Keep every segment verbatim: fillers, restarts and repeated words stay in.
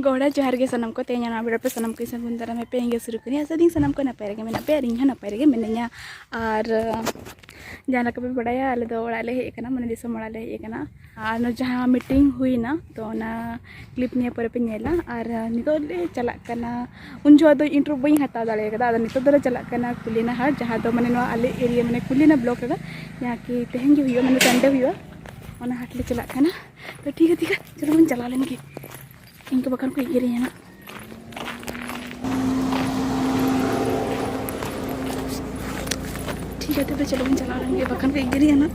ᱜᱚᱲᱟ ᱡᱚᱦᱟᱨ ᱜᱮ ᱥᱟᱱᱟᱢ ᱠᱚ᱾ ᱛᱮᱦᱮᱧ ᱱᱚᱣᱟ video ᱯᱮ ᱥᱟᱱᱟᱢ ᱠᱚ ᱥᱟᱹᱜᱩᱱ ᱫᱟᱨᱟᱢ ᱦᱮᱯᱮ ᱤᱧ ᱜᱮ ᱥᱩᱨᱩ ᱠᱟᱹᱱᱟᱹᱧ᱾ ᱟᱥᱟ ᱫᱤᱧ ᱥᱟᱱᱟᱢ ᱠᱚ ᱱᱟᱯᱟᱭ ᱨᱮᱜᱮ ᱢᱮᱱᱟᱜ ᱯᱮᱭᱟ ᱟᱨ ᱤᱧ ᱦᱚᱸ ᱱᱟᱯᱟᱭ ᱨᱮᱜᱮ ᱢᱤᱱᱟᱹᱧᱟ᱾ ᱟᱨ ᱡᱟᱦᱟᱸ ᱞᱮᱠᱟ ᱯᱮ ᱵᱟᱲᱟᱭᱟ, ᱟᱞᱮ ᱫᱚ ᱚᱲᱟᱜ ᱞᱮ ᱦᱮᱡ ᱟᱠᱟᱱᱟ, ᱢᱟᱱᱮ ᱫᱤᱥᱚᱢ ᱚᱲᱟᱜ ᱞᱮ ᱦᱮᱡ ᱟᱠᱟᱱᱟ᱾ ᱟᱨ ᱱᱚᱣᱟ ᱡᱟᱦᱟᱸ meeting ᱦᱩᱭᱱᱟ, ᱛᱚ ᱚᱱᱟ clip ᱱᱤᱭᱟᱹ ᱯᱚᱨᱮ ᱯᱮ ᱧᱮᱞᱟ᱾ ᱟᱨ ᱱᱤᱛᱚᱜ ᱞᱮ ᱪᱟᱞᱟᱜ ᱠᱟᱱᱟ, ᱩᱱ ᱡᱚᱦᱚᱜ ᱫᱚ intro ᱵᱟᱹᱧ ᱦᱟᱛᱟᱣ ᱫᱟᱲᱮ ᱠᱟᱫᱟ᱾ ᱟᱫᱚ ᱱᱤᱛᱚᱜ ᱫᱚᱞᱮ ᱪᱟᱞᱟᱜ ᱠᱟᱱᱟ ᱠᱩᱞᱤᱱᱟ ᱦᱟᱴ, ᱡᱟᱦᱟᱸ ᱫᱚ ᱢᱟᱱᱮ ᱱᱚᱣᱟ ᱟᱞᱮ area, ᱢᱟᱱᱮ ᱠᱩᱞᱤᱱᱟ block ᱨᱮ, ᱡᱟᱦᱟᱸ ᱠᱤ ᱛᱮᱦᱮᱧ ᱜᱮ ᱦᱩᱭᱩᱜᱼᱟ, ᱢᱟᱱᱮ Sunday ᱦᱩᱭᱩᱜᱼᱟ, ᱚᱱᱟ ᱦᱟᱴ ᱞᱮ ᱪᱟᱞᱟᱜ ᱠᱟᱱᱟ᱾ ᱛᱚ ᱴᱷᱤᱠ ᱜᱮᱭᱟ, ᱴᱷᱤᱠ ᱜᱮᱭᱟ, ᱪᱚᱞᱚ ᱵᱚᱱ ᱪᱟᱞᱟᱣ ᱞᱮᱱ ᱜᱮ᱾ ᱤᱧ ᱠᱚ ᱵᱟᱠᱷᱟᱱ ᱠᱚ ᱮᱜᱮᱨᱤᱧᱟ ᱱᱟᱜ᱾ ᱴᱷᱤᱠ ᱜᱮᱭᱟ, ᱛᱚᱵᱮ ᱪᱚᱞᱚ ᱵᱚᱱ ᱪᱟᱞᱟᱣ ᱞᱮᱱ ᱜᱮ, ᱵᱟᱠᱷᱟᱱ ᱠᱚ ᱮᱜᱮᱨᱤᱧᱟ ᱱᱟᱜ᱾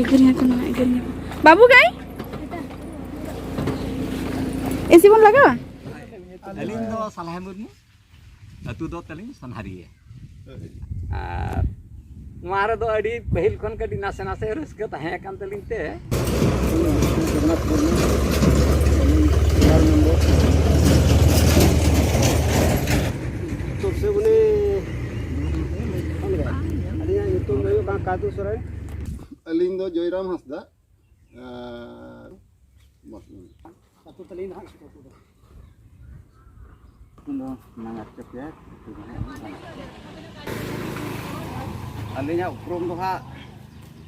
ᱮᱜᱮᱨᱤᱧᱟ ᱠᱚ ᱱᱟᱜ, ᱮᱜᱮᱨᱤᱧᱟ ᱠᱚ᱾ ᱵᱟᱹᱵᱩ ᱜᱟᱹᱭ, AC ᱵᱚᱱ ᱞᱟᱜᱟᱣᱟ? ᱟᱹᱞᱤᱧ ᱫᱚ ᱥᱟᱞᱦᱟ ᱢᱩᱨᱢᱩ, ᱟᱹᱛᱩ ᱫᱚ ᱛᱟᱹᱞᱤᱧ ᱥᱚᱱᱦᱟᱨᱤᱭᱟᱹ᱾ ᱟᱨ ᱱᱚᱣᱟ ᱨᱮᱫᱚ ᱟᱹᱰᱤ ᱯᱟᱹᱦᱤᱞ ᱠᱷᱚᱱ ᱜᱮ ᱟᱹᱰᱤ ᱱᱟᱥᱮ ᱱᱟᱥᱮ ᱨᱟᱹᱥᱠᱟᱹ ᱛᱟᱦᱮᱸ ᱠᱟᱱ ᱛᱟᱹᱞᱤᱧ ᱛᱮ᱾ ᱡᱚᱜᱚᱱᱱᱟᱛᱷ ᱢᱩᱨᱢᱩ, ᱟᱹᱞᱤᱧ ᱪᱮᱭᱟᱨ ᱢᱮᱢᱵᱟᱨ᱾ ᱛᱚᱵᱮ ᱩᱱᱤ, ᱟᱹᱞᱤᱧᱟᱜ ᱧᱩᱛᱩᱢ ᱫᱚ ᱦᱩᱭᱩᱜ ᱠᱟᱱᱟ ᱠᱟᱫᱩ ᱥᱚᱨᱮᱱ᱾ ᱟᱹᱞᱤᱧ ᱫᱚ ᱡᱚᱭᱨᱟᱢ ᱦᱟᱸᱥᱫᱟ᱾ ᱟᱨ ᱵᱟᱥ᱾ ᱟᱹᱛᱩ ᱛᱟᱹᱞᱤᱧ ᱫᱚ ᱦᱟᱸᱜ ᱥᱩᱠᱟᱹ ᱟᱹᱛᱩ ᱫᱚ᱾ ᱟᱹᱛᱩ ᱫᱚ ᱱᱟᱝᱜᱟᱨ ᱪᱚᱯᱤᱭᱟ, ᱟᱹᱛᱩ ᱫᱚ ᱦᱟᱸᱜ ᱵᱟᱝ᱾ ᱟᱹᱞᱤᱧᱟᱜ ᱩᱯᱨᱩᱢ ᱫᱚ ᱦᱟᱸᱜ,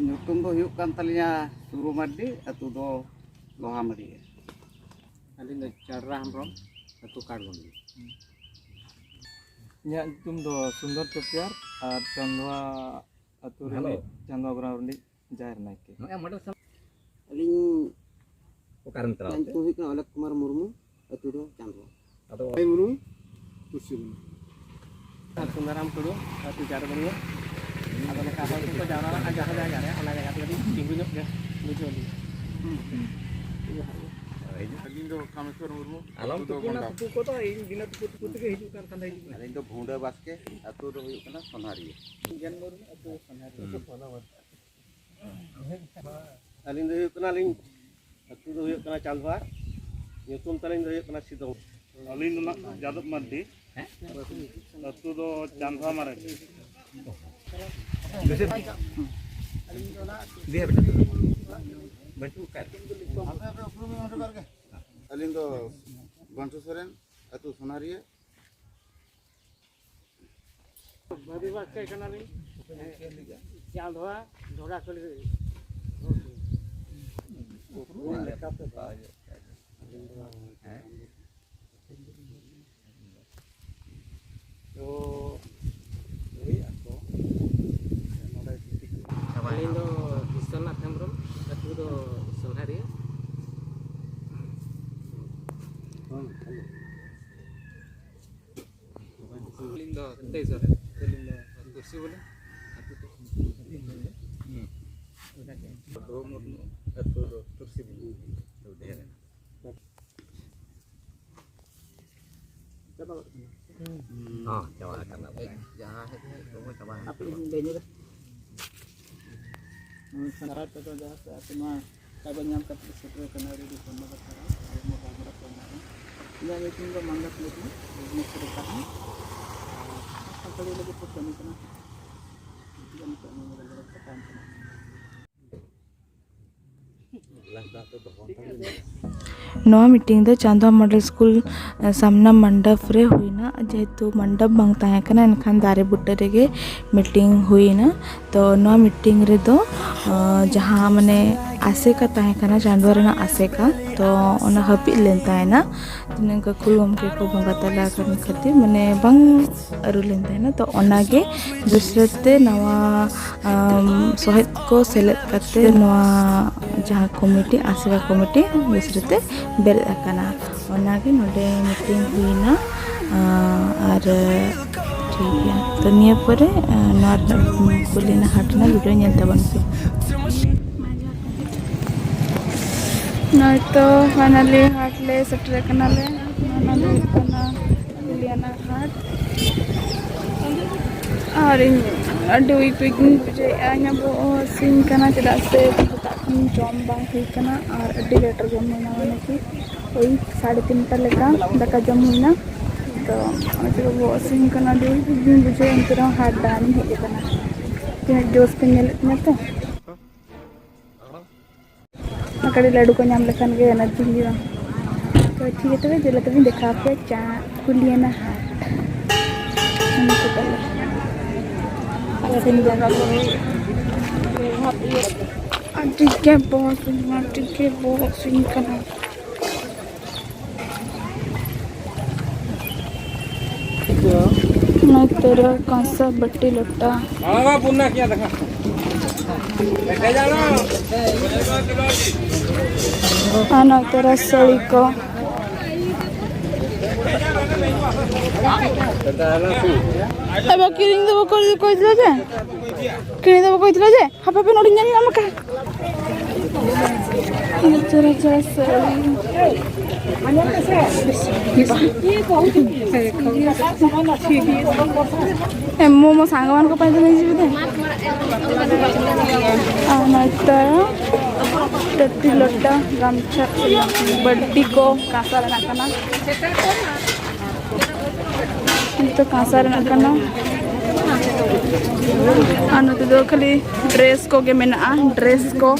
ᱧᱩᱛᱩᱢ ᱫᱚ ᱦᱩᱭᱩᱜ ᱠᱟᱱ ᱛᱟᱹᱞᱤᱧᱟ ᱥᱩᱨᱩ ᱢᱟᱨᱰᱤ, ᱟᱹᱛᱩ ᱫᱚ ᱞᱳᱦᱟ ᱢᱟᱹᱰᱤᱭᱟᱹ᱾ ᱟᱹᱞᱤᱧ ᱫᱚ ᱪᱟᱰᱨᱟ ᱦᱮᱢᱵᱨᱚᱢ, ᱟᱹᱛᱩ ᱠᱟᱴᱜᱚᱱᱰᱤ᱾ ᱤᱧᱟᱹᱜ ᱧᱩᱛᱩᱢ ᱫᱚ ᱥᱩᱱᱫᱚᱨ ᱪᱚᱯᱤᱭᱟᱨ ᱟᱨ ᱪᱟᱸᱫᱣᱟ ᱟᱹᱛᱩ ᱨᱤᱱᱤᱡ, ᱦᱮᱞᱳ᱾ ᱪᱟᱸᱫᱣᱟ ᱜᱨᱟᱢ ᱨᱤᱱᱤᱡ ᱡᱟᱦᱮᱨ ᱱᱟᱭᱠᱮ᱾ ᱱᱚᱜᱼᱚᱭ ᱢᱚᱰᱮᱞ ᱥᱟᱢ-, ᱟᱹᱞᱤᱧ ᱚᱠᱟᱨᱮᱢ ᱪᱟᱞᱟᱣ ᱤᱧᱟᱹᱜ ᱛᱮ? ᱧᱩᱛᱩᱢ ᱦᱩᱭᱩᱜ ᱠᱟᱱᱟ ᱚᱞᱮᱠ ᱠᱩᱢᱟᱨ ᱢᱩᱨᱢᱩ, ᱟᱹᱛᱩ ᱫᱚ ᱪᱟᱸᱫᱣᱟ᱾ ᱟᱫᱚ ᱢᱩᱨᱢᱩ, ᱯᱚᱥᱪᱤᱢ ᱵᱚᱝᱜᱚ᱾ ᱟᱨ ᱥᱩᱱᱟᱨᱟᱢ ᱴᱩᱰᱩ, ᱟᱹᱛᱩ ᱪᱟᱨᱵᱟᱲᱤᱭᱟᱹ᱾ ᱟᱫᱚ ᱱᱚᱝᱠᱟ ᱦᱚᱲ ᱠᱚᱠᱚ ᱡᱟᱣᱨᱟᱜᱼᱟ ᱡᱟᱦᱟᱸ ᱡᱟᱭᱜᱟ ᱨᱮ, ᱚᱱᱟ ᱡᱟᱭᱜᱟ ᱛᱮ ᱠᱟᱹᱴᱤᱡ ᱛᱤᱸᱜᱩ ᱧᱚᱜ ᱜᱮ ᱵᱩᱡᱷᱟᱹᱣ ᱞᱤᱧ᱾ ᱟᱹᱞᱤᱧ ᱫᱚ ᱠᱟᱢᱮᱥᱣᱚᱨ ᱢᱩᱨᱢᱩ, ᱟᱞᱚᱢ ᱟᱹᱛᱩ ᱫᱚ ᱛᱩᱯᱩᱱᱟ, ᱜᱚᱱᱰᱟ᱾ ᱛᱩᱯᱩ ᱠᱚᱫᱚ ᱤᱧ ᱵᱤᱱᱟᱹ ᱛᱩᱯᱩ ᱛᱩᱯᱩ ᱛᱮᱜᱮ ᱦᱤᱡᱩᱜ ᱠᱟᱱ ᱠᱷᱟᱱ ᱫᱚ ᱦᱤᱡᱩᱜ ᱢᱮ᱾ ᱟᱹᱞᱤᱧ ᱫᱚ ᱵᱷᱩᱸᱰᱟᱹ ᱵᱟᱥᱠᱮ, ᱟᱹᱛᱩ ᱫᱚ ᱦᱩᱭᱩᱜ ᱠᱟᱱᱟ ᱥᱚᱱᱦᱟᱨᱤᱭᱟᱹ᱾ ᱜᱮᱞ ᱢᱩᱨᱢᱩ, ᱟᱹᱛᱩ ᱥᱚᱱᱦᱟᱨᱤᱭᱟᱹ᱾ ᱦᱩᱸ᱾ ᱟᱹᱞᱤᱧ ᱫᱚ ᱦᱩᱭᱩᱜ ᱠᱟᱱᱟᱞᱤᱧ, ᱟᱹᱛᱩ ᱫᱚ ᱦᱩᱭᱩᱜ ᱠᱟᱱᱟ ᱪᱟᱸᱫᱣᱟ, ᱧᱩᱛᱩᱢ ᱛᱟᱹᱞᱤᱧ ᱫᱚ ᱦᱩᱭᱩᱜ ᱠᱟᱱᱟ ᱥᱤᱫᱚ᱾ ᱟᱹᱞᱤᱧ ᱫᱚ ᱱᱟᱜ ᱡᱟᱫᱚᱵ ᱢᱟᱨᱰᱤ, ᱟᱹᱛᱩ ᱫᱚ ᱪᱟᱸᱫᱣᱟ ᱢᱟᱨᱟᱝ᱾ ᱟᱹᱞᱤᱧ ᱫᱚ ᱚᱱᱟ ᱫᱮᱭᱟ ᱵᱮᱴᱟ, ᱵᱟᱹᱪᱩᱜ ᱠᱟᱜ᱾ ᱟᱹᱞᱤᱧ ᱫᱚ ᱵᱟᱱᱴᱩ ᱥᱚᱨᱮᱱ, ᱟᱹᱛᱩ ᱥᱳᱱᱟᱨᱤᱭᱟᱹ᱾ ᱵᱷᱟᱹᱵᱤ ᱵᱟᱥᱠᱮ ᱠᱟᱱᱟᱞᱤᱧ, ᱪᱟᱸᱫᱣᱟ ᱰᱷᱚᱰᱟ ᱠᱷᱟᱹᱞᱤ᱾ ᱛᱚ ᱞᱟᱹᱭᱮᱫᱼᱟ ᱠᱚ ᱱᱚᱰᱮ ᱜᱤᱛᱤᱡ᱾ ᱟᱹᱞᱤᱧ ᱫᱚ ᱵᱤᱥᱥᱚᱱᱟᱛᱷ ᱦᱮᱢᱵᱨᱚᱢ, ᱟᱹᱛᱩ ᱫᱚ ᱥᱳᱱᱟᱨᱤᱭᱟᱹ᱾ ᱟᱹᱞᱤᱧ ᱫᱚ ᱛᱮᱭᱥᱚᱨᱮ, ᱟᱹᱞᱤᱧ ᱫᱚ ᱛᱩᱨᱥᱤ ᱵᱚᱞᱮ ᱟᱹᱛᱩ ᱫᱚ᱾ ᱫᱷᱨᱩᱵ ᱢᱩᱨᱢᱩ, ᱟᱹᱛᱩ ᱫᱚ ᱛᱩᱨᱥᱤ ᱵᱚᱞᱮ᱾ ᱦᱚᱸ, ᱪᱟᱵᱟ ᱟᱠᱟᱱᱟ᱾ ᱡᱟᱦᱟᱸ ᱦᱮᱡ ᱦᱮᱡ ᱠᱚ ᱪᱟᱵᱟ ᱟᱠᱟᱱᱟ᱾ ᱦᱟᱯᱮ ᱤᱧ ᱞᱟᱹᱭ ᱧᱚᱜᱟ᱾ ᱦᱩᱸ, ᱥᱟᱱᱛᱟᱲ ᱛᱮᱫᱚ ᱡᱟᱦᱟᱸ ᱥᱮ ᱟᱯᱮ ᱱᱚᱣᱟ ᱠᱟᱜᱚᱡᱽ ᱧᱟᱢ ᱠᱟᱛᱮ ᱥᱮᱴᱮᱨ ᱟᱠᱟᱱᱟ, ᱟᱹᱰᱤ ᱟᱹᱰᱤ ᱫᱷᱚᱱᱭᱚᱵᱟᱫ ᱡᱟᱱᱟᱣ᱾ ᱟᱹᱰᱤ ᱢᱚᱡᱽ ᱟᱸᱡᱚᱢᱚᱜ ᱠᱟᱱᱟ᱾ ᱤᱧᱟᱹᱜ ᱧᱩᱛᱩᱢ ᱫᱚ ᱢᱟᱱᱫᱟᱥ ᱢᱩᱨᱢᱩ, ᱵᱷᱩᱵᱽᱱᱮᱥᱥᱚᱨ ᱨᱮ ᱛᱟᱦᱮᱱ᱾ ᱟᱨ ᱥᱟᱱᱛᱟᱲᱤ ᱞᱟᱹᱜᱤᱫ ᱠᱚ ᱠᱟᱹᱢᱤ ᱠᱟᱱᱟ᱾ ᱱᱤᱛᱚᱜ ᱱᱚᱣᱟ ᱢᱳᱵᱟᱭᱤᱞ ᱨᱮ ᱠᱟᱛᱷᱟ ᱠᱟᱱᱟ᱾ ᱱᱚᱣᱟ ᱢᱤᱴᱤᱝ ᱫᱚ ᱪᱟᱸᱫᱣᱟ ᱢᱚᱰᱮᱞ ᱥᱠᱩᱞ, ᱮ, ᱥᱟᱢᱱᱟ ᱢᱚᱱᱰᱚᱯ ᱨᱮ ᱦᱩᱭᱱᱟ᱾ ᱡᱮᱦᱮᱛᱩ ᱢᱚᱱᱰᱚᱯ ᱵᱟᱝ ᱛᱟᱦᱮᱸ ᱠᱟᱱᱟ, ᱮᱱᱠᱷᱟᱱ ᱫᱟᱨᱮ ᱵᱩᱴᱟᱹ ᱨᱮᱜᱮ ᱢᱤᱴᱤᱝ ᱦᱩᱭᱱᱟ᱾ ᱛᱚ ᱱᱚᱣᱟ ᱢᱤᱴᱤᱝ ᱨᱮᱫᱚ, ᱮ, ᱡᱟᱦᱟᱸ ᱢᱟᱱᱮ ᱟᱥᱮᱠᱟ ᱛᱟᱦᱮᱸ ᱠᱟᱱᱟ, ᱪᱟᱸᱫᱣᱟ ᱨᱮᱱᱟᱜ ᱟᱥᱮᱠᱟ, ᱛᱚ ᱚᱱᱟ ᱦᱟᱹᱯᱤᱫ ᱞᱮᱱ ᱛᱟᱦᱮᱱᱟ᱾ ᱛᱤᱱᱟᱹᱜ ᱜᱟᱹᱠᱷᱩᱲ ᱜᱚᱢᱠᱮ ᱠᱚ ᱵᱚᱸᱜᱟ ᱛᱟᱞᱟ ᱟᱠᱟᱱ ᱠᱷᱟᱹᱛᱤᱨ, ᱢᱟᱱᱮ ᱵᱟᱝ ᱟᱹᱨᱩ ᱞᱮᱱ ᱛᱟᱦᱮᱱᱟ᱾ ᱛᱚ ᱚᱱᱟᱜᱮ ᱫᱚᱥᱨᱟ ᱛᱮ ᱱᱟᱣᱟ, ᱟᱢ, ᱥᱚᱦᱮᱫ ᱠᱚ ᱥᱮᱞᱮᱫ ᱠᱟᱛᱮ ᱱᱚᱣᱟ ᱡᱟᱦᱟᱸ ᱠᱚᱢᱤᱴᱤ, ᱟᱥᱮᱠᱟ ᱠᱚᱢᱤᱴᱤ ᱫᱚᱥᱨᱟ ᱛᱮ ᱵᱮᱨᱮᱫ ᱟᱠᱟᱱᱟ᱾ ᱚᱱᱟᱜᱮ ᱱᱚᱰᱮ ᱢᱤᱴᱤᱝ ᱦᱩᱭᱱᱟ᱾ ᱟᱸ, ᱟᱨ ᱴᱷᱤᱠ ᱜᱮᱭᱟ, ᱛᱚ ᱱᱤᱭᱟᱹ ᱯᱚᱨᱮ, ᱟᱸ, ᱱᱚᱣᱟ ᱨᱮᱱᱟᱜ ᱠᱩᱞᱤᱱᱟ ᱦᱟᱴ ᱨᱮᱱᱟᱜ ᱵᱷᱤᱰᱤᱭᱳ ᱧᱮᱞ ᱛᱟᱵᱚᱱ ᱯᱮ᱾ ᱱᱚᱜᱼᱚᱭ ᱛᱚ finally ᱦᱟᱴ ᱞᱮ ᱥᱮᱴᱮᱨ ᱠᱟᱱᱟᱞᱮ᱾ ᱱᱚᱣᱟ ᱫᱚ ᱦᱩᱭᱩᱜ ᱠᱟᱱᱟ ᱠᱩᱞᱤᱭᱟᱱᱟ ᱦᱟᱴ᱾ ᱟᱨ ᱤᱧ ᱟᱹᱰᱤ weak weak ᱜᱤᱧ ᱵᱩᱡᱷᱟᱹᱣᱮᱫᱼᱟ᱾ ᱤᱧᱟᱹᱜ ᱵᱚᱦᱚᱜ ᱦᱚᱸ ᱦᱟᱹᱥᱩᱧ ᱠᱟᱱᱟ, ᱪᱮᱫᱟᱜ ᱥᱮ ᱥᱮᱛᱟᱜ ᱠᱷᱚᱱ ᱡᱚᱢ ᱵᱟᱝ ᱦᱩᱭ ᱠᱟᱱᱟ ᱟᱨ ᱟᱹᱰᱤ late ᱨᱮ ᱡᱚᱢ ᱦᱩᱭᱱᱟ, ᱢᱟᱱᱮ ᱠᱤ ᱳᱭ ᱥᱟᱲᱮ ᱛᱤᱱᱴᱟ ᱞᱮᱠᱟ ᱫᱟᱠᱟ ᱡᱚᱢ ᱦᱩᱭᱱᱟ᱾ ᱛᱚ ᱚᱱᱟ ᱪᱤᱠᱟᱹ ᱵᱚᱦᱚᱜ ᱦᱟᱹᱥᱩᱧ ᱠᱟᱱᱟ, ᱟᱹᱰᱤ weak weak ᱜᱤᱧ ᱵᱩᱡᱷᱟᱹᱣᱮᱫᱼᱟ, ᱮᱱᱛᱮ ᱨᱮᱦᱚᱸ ᱦᱟᱴ ᱫᱟᱬᱟᱱᱤᱧ ᱦᱮᱡ ᱟᱠᱟᱱᱟ᱾ ᱛᱤᱱᱟᱹᱜ ᱡᱳᱥ ᱯᱮ ᱧᱮᱞᱮᱫ ᱛᱤᱧᱟᱹ ᱛᱚ᱾ ᱠᱟᱹᱴᱤᱡ ᱞᱟᱹᱰᱩ ᱠᱚ ᱧᱟᱢ ᱞᱮᱠᱷᱟᱱ ᱜᱮ ᱮᱱᱟᱨᱡᱤ ᱦᱩᱭᱩᱜᱼᱟ᱾ ᱛᱚ ᱴᱷᱤᱠ ᱜᱮᱭᱟ, ᱛᱚᱵᱮ ᱫᱮᱞᱟ ᱛᱚᱵᱮᱧ ᱫᱮᱠᱷᱟᱣ ᱟᱯᱮᱭᱟ ᱪᱟ ᱠᱩᱞᱤᱭᱟᱱᱟ ᱦᱟᱴ᱾ ᱚᱱᱟ ᱠᱚ ᱛᱟᱞᱮ᱾ ᱟᱹᱰᱤ ᱜᱮ ᱵᱚᱦᱚᱜ ᱦᱟᱹᱥᱩᱧ ᱠᱟᱱᱟ, ᱟᱹᱰᱤ ᱜᱮ ᱵᱚᱦᱚᱜ ᱦᱟᱹᱥᱩᱧ ᱠᱟᱱᱟ᱾ ᱱᱚᱛᱮ ᱨᱮ ᱠᱟᱸᱥᱟ ᱵᱟᱹᱴᱤ ᱞᱚᱴᱟ᱾ ᱟᱨ ᱱᱚᱛᱮ ᱨᱮ ᱥᱟᱹᱲᱤ ᱠᱚ᱾ ᱮ ᱵᱟ, ᱠᱤᱨᱤᱧ ᱫᱚ ᱵᱟᱠᱚ ᱠᱚᱭ ᱫᱤᱞᱟ ᱡᱮ? ᱠᱤᱨᱤᱧ ᱫᱚ ᱵᱟᱠᱚ ᱠᱚᱭ ᱫᱤᱞᱟ ᱡᱮ? ᱦᱟᱯᱮ ᱦᱟᱯᱮ, ᱱᱚᱰᱮᱧ ᱧᱮᱞ ᱧᱟᱢ ᱟᱠᱟᱫ᱾ ᱪᱮᱦᱨᱟ ᱪᱮᱦᱨᱟ ᱥᱟᱹᱲᱤ᱾ ᱮ, ᱢᱳ, ᱢᱳ ᱥᱟᱝᱜᱟᱣᱟᱱ ᱠᱚ ᱯᱟᱸᱡᱟ ᱞᱟᱹᱜᱤᱫ ᱛᱮ᱾ ᱟᱨ ᱱᱚᱛᱮ ᱴᱟᱹᱴᱤ ᱞᱚᱴᱟ, ᱜᱟᱢᱪᱷᱟ, ᱵᱟᱹᱴᱤ ᱠᱚ ᱠᱟᱸᱥᱟ ᱨᱮᱱᱟᱜ ᱠᱟᱱᱟ᱾ ᱱᱤᱛᱚᱜ ᱠᱟᱸᱥᱟ ᱨᱮᱱᱟᱜ ᱠᱟᱱᱟ᱾ ᱟᱨ ᱱᱚᱛᱮ ᱫᱚ ᱠᱷᱟᱹᱞᱤ ᱰᱨᱮᱥ ᱠᱚᱜᱮ ᱢᱮᱱᱟᱜᱼᱟ, ᱰᱨᱮᱥ ᱠᱚ᱾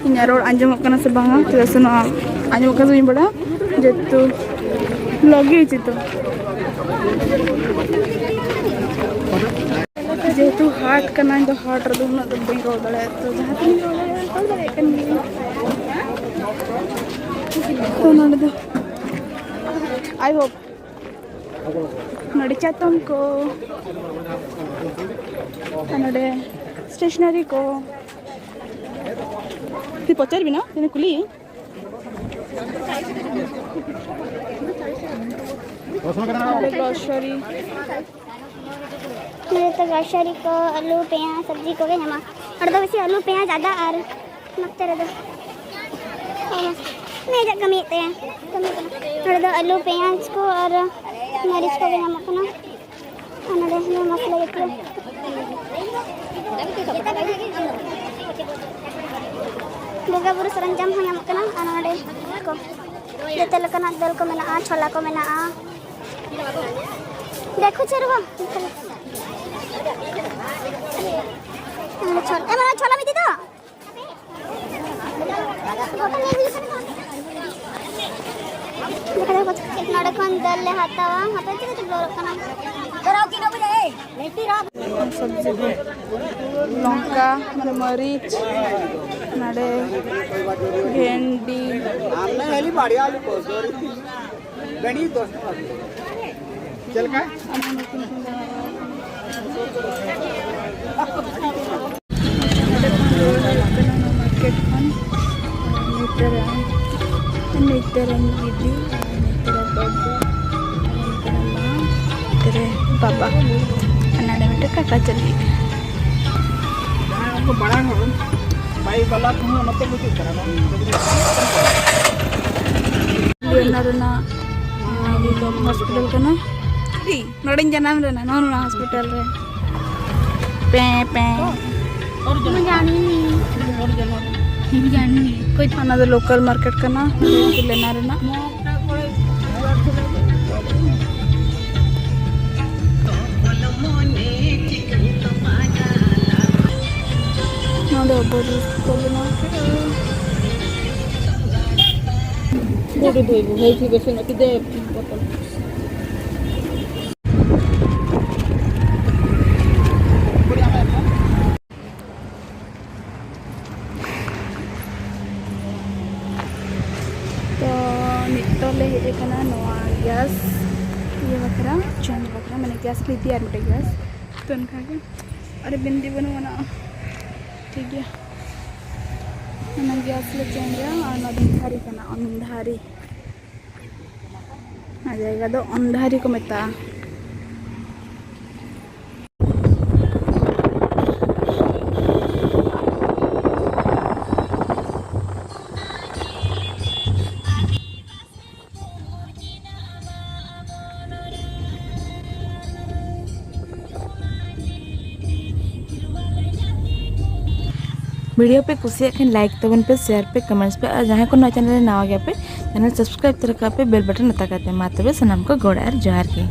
ᱤᱧᱟᱹᱜ ᱨᱚᱲ ᱟᱸᱡᱚᱢᱚᱜ ᱠᱟᱱᱟ ᱥᱮ ᱵᱟᱝᱟ? ᱪᱮᱫᱟᱜ ᱥᱮ ᱱᱚᱣᱟ ᱟᱸᱡᱚᱢᱚᱜ ᱠᱟᱱᱟ ᱥᱮ ᱵᱟᱹᱧ ᱵᱟᱲᱟᱭᱟ, ᱡᱮᱦᱮᱛᱩ ᱵᱞᱚᱜ ᱜᱮ ᱦᱩᱭᱩᱜ ᱪᱮᱫ ᱛᱚ᱾ ᱡᱮᱦᱮᱛᱩ ᱦᱟᱴ ᱠᱟᱱᱟ, ᱤᱧ ᱫᱚ ᱦᱟᱴ ᱨᱮᱫᱚ ᱩᱱᱟᱹᱜ ᱫᱚ ᱵᱟᱹᱧ ᱨᱚᱲ ᱫᱟᱲᱮᱭᱟᱜᱼᱟ, ᱛᱚ ᱡᱟᱦᱟᱸ ᱛᱤᱱᱟᱹᱜ ᱨᱚᱲ ᱫᱟᱲᱮᱭᱟᱜᱼᱟ, ᱨᱚᱲ ᱫᱟᱲᱮᱭᱟᱜ ᱠᱟᱱ ᱜᱤᱭᱟᱹᱧ᱾ ᱛᱚ ᱱᱚᱰᱮ ᱫᱚ I hope ᱱᱚᱰᱮ ᱪᱟᱛᱚᱢ ᱠᱚ, ᱟᱨ ᱱᱚᱰᱮ ᱥᱴᱮᱥᱚᱱᱟᱨᱤ ᱠᱚ᱾ ᱛᱤ ᱯᱚᱪᱟᱨ ᱵᱮᱱᱟ, ᱛᱤᱱᱟᱹᱜ ᱠᱩᱞᱤ? ᱱᱚᱰᱮ ᱜᱨᱚᱥᱟᱨᱤ᱾ ᱱᱚᱰᱮ ᱫᱚ ᱜᱨᱚᱥᱟᱨᱤ ᱠᱚ, ᱟᱹᱞᱩ, ᱯᱮᱸᱭᱟᱡᱽ, ᱥᱚᱵᱽᱡᱤ ᱠᱚᱜᱮ ᱧᱟᱢᱚᱜᱼᱟ᱾ ᱱᱚᱰᱮ ᱫᱚ ᱵᱮᱥᱤ ᱟᱹᱞᱩ, ᱯᱮᱸᱭᱟᱡᱽ, ᱟᱫᱟ ᱟᱨ ᱱᱚᱛᱮ ᱨᱮᱫᱚ ᱱᱤᱡᱟᱜ ᱠᱟᱹᱢᱤᱭᱮᱫ ᱛᱟᱭᱟ, ᱠᱟᱹᱢᱤ ᱠᱟᱱᱟ᱾ ᱱᱚᱰᱮ ᱫᱚ ᱟᱹᱞᱩ, ᱯᱮᱸᱭᱟᱡᱽ ᱠᱚ ᱟᱨ ᱢᱟᱹᱨᱤᱪ ᱠᱚᱜᱮ ᱧᱟᱢᱚᱜ ᱠᱟᱱᱟ᱾ ᱟᱨ ᱱᱚᱰᱮ ᱦᱚᱸ ᱢᱚᱥᱞᱟ ᱡᱟᱹᱛᱤᱭᱚ ᱵᱚᱸᱜᱟ ᱵᱩᱨᱩ ᱥᱚᱨᱚᱧᱡᱟᱢ ᱦᱚᱸ ᱧᱟᱢᱚᱜ ᱠᱟᱱᱟ᱾ ᱟᱨ ᱱᱚᱰᱮ ᱠᱚ ᱡᱚᱛᱚ ᱞᱮᱠᱟᱱᱟᱜ ᱫᱟᱹᱞ ᱠᱚ ᱢᱮᱱᱟᱜᱼᱟ, ᱪᱷᱚᱞᱟ ᱠᱚ ᱢᱮᱱᱟᱜᱼᱟ᱾ ᱫᱮᱠᱷᱩ ᱪᱮᱫ ᱦᱚᱸ ᱵᱟᱝ᱾ ᱪᱷᱚᱞᱟ, ᱮ ᱵᱟᱵᱟ, ᱪᱷᱚᱞᱟ ᱢᱤᱫᱴᱤᱡ ᱫᱚ᱾ ᱜᱚᱴᱟ ᱞᱮ ᱦᱟᱛᱟᱣᱟ᱾ ᱦᱟᱯᱮ ᱪᱤᱠᱟᱹᱛᱮ ᱵᱞᱚᱜ ᱠᱟᱱᱟ? ᱫᱚᱨᱟᱣ ᱠᱤ ᱱᱚᱵᱮ ᱡᱟᱭ? ᱥᱚᱵᱽᱡᱤ ᱠᱚ, ᱞᱚᱝᱠᱟ, ᱢᱟᱱᱮ ᱢᱟᱹᱨᱤᱪ, ᱱᱚᱰᱮ ᱵᱷᱮᱱᱰᱤ᱾ ᱵᱮᱲᱤ ᱫᱚᱥ ᱴᱟᱠᱟ᱾ ᱪᱮᱫ ᱞᱮᱠᱟ? ᱱᱚᱰᱮ ᱠᱷᱚᱱ ᱨᱩᱣᱟᱹᱲ ᱦᱩᱭᱩᱜ ᱠᱟᱱᱟ ᱱᱚᱣᱟ ᱢᱟᱨᱠᱮᱴ ᱠᱷᱚᱱ᱾ ᱱᱤᱛᱚᱜ ᱨᱮ, ᱱᱤᱛᱚᱜ ᱨᱮ ᱫᱤᱫᱤ, ᱱᱤᱛᱚᱜ ᱨᱮ ᱵᱟᱹᱵᱩ, ᱱᱤᱛᱚᱜ ᱨᱮ ᱢᱟ, ᱱᱤᱛᱚᱜ ᱨᱮ ᱵᱟᱵᱟ, ᱟᱨ ᱱᱚᱰᱮ ᱢᱤᱫᱴᱮᱱ ᱠᱟᱠᱟ ᱪᱟᱞᱟᱜ ᱠᱟᱱᱟ᱾ ᱡᱟᱦᱟᱸᱭ ᱩᱱᱠᱩ ᱢᱟᱲᱟᱝ ᱦᱚᱲ, ᱵᱟᱭᱤᱠ ᱵᱟᱞᱟ ᱠᱚᱦᱚᱸ ᱱᱚᱛᱮ ᱠᱚ ᱦᱤᱡᱩᱜ ᱠᱟᱱᱟ᱾ ᱚᱱᱟ ᱨᱮᱱᱟᱜ, ᱟᱨ ᱱᱤᱛᱚᱜ ᱦᱚᱥᱯᱤᱴᱟᱞ ᱠᱟᱱᱟ᱾ ᱱᱚᱰᱮᱧ ᱡᱟᱱᱟᱢ ᱞᱮᱱᱟ, ᱱᱚᱜᱼᱚ ᱱᱚᱣᱟ ᱦᱚᱥᱯᱤᱴᱟᱞ ᱨᱮ᱾ ᱯᱮ, ᱯᱮ᱾ ᱚᱱᱟ ᱫᱚ ᱞᱳᱠᱟᱞ ᱢᱟᱨᱠᱮᱴ ᱠᱟᱱᱟ, ᱱᱚᱰᱮ ᱠᱚ ᱞᱮᱱᱟ ᱨᱮᱱᱟᱜ᱾ ᱱᱚᱰᱮ ᱟᱵᱚ ᱨᱤᱞᱥ ᱠᱚ ᱵᱮᱱᱟᱣ ᱠᱮᱫᱟ᱾ ᱛᱚ, ᱱᱤᱛᱚᱜ ᱞᱮ ᱦᱮᱡ ᱟᱠᱟᱱᱟ ᱱᱚᱣᱟ ᱜᱮᱥ ᱤᱭᱟᱹ ᱵᱟᱠᱷᱨᱟ, ᱪᱮᱧᱡᱽ ᱵᱟᱠᱷᱨᱟ, ᱢᱟᱱᱮ ᱜᱮᱥ ᱞᱮ ᱤᱫᱤᱭᱟ ᱟᱨ ᱢᱤᱫᱴᱮᱡ ᱜᱮᱥ᱾ ᱛᱚ, ᱚᱱᱠᱟᱜᱮ ᱟᱨ ᱵᱤᱱᱫᱤ ᱵᱟᱹᱱᱩᱜ ᱟᱱᱟ, ᱴᱷᱤᱠ ᱜᱮᱭᱟ, ᱚᱱᱟ ᱜᱮᱥ ᱞᱮ ᱪᱮᱧᱡᱟ᱾ ᱟᱨ ᱱᱚᱣᱟ ᱫᱚ ᱚᱱᱫᱷᱟᱨᱤ ᱠᱟᱱᱟ, ᱚᱱᱫᱷᱟᱨᱤ᱾ ᱚᱱᱟ ᱡᱟᱭᱜᱟ ᱫᱚ ᱚᱱᱫᱷᱟᱨᱤ ᱠᱚ ᱢᱮᱛᱟᱜᱼᱟ᱾ ᱵᱷᱤᱰᱤᱭᱳ ᱯᱮ ᱠᱩᱥᱤᱭᱟᱜ ᱠᱷᱟᱱ ᱞᱟᱭᱤᱠ ᱛᱟᱵᱚᱱ ᱯᱮ, ᱥᱮᱭᱟᱨ ᱯᱮ, ᱠᱚᱢᱮᱱᱴᱥ ᱯᱮ, ᱟᱨ ᱡᱟᱦᱟᱸᱭ ᱠᱚ ᱱᱚᱣᱟ ᱪᱮᱱᱮᱞ ᱨᱮ ᱱᱟᱣᱟ ᱜᱮᱭᱟ ᱯᱮ, ᱪᱮᱱᱮᱞ ᱥᱟᱵᱥᱠᱨᱟᱭᱤᱵ ᱛᱚᱨᱟ ᱠᱟᱜ ᱯᱮ, ᱵᱮᱞ ᱵᱟᱴᱚᱱ ᱚᱛᱟ ᱠᱟᱛᱮ᱾ ᱢᱟ ᱛᱚᱵᱮ ᱥᱟᱱᱟᱢ ᱠᱚ ᱜᱚᱲ ᱟᱨ ᱡᱚᱦᱟᱨ ᱜᱮ᱾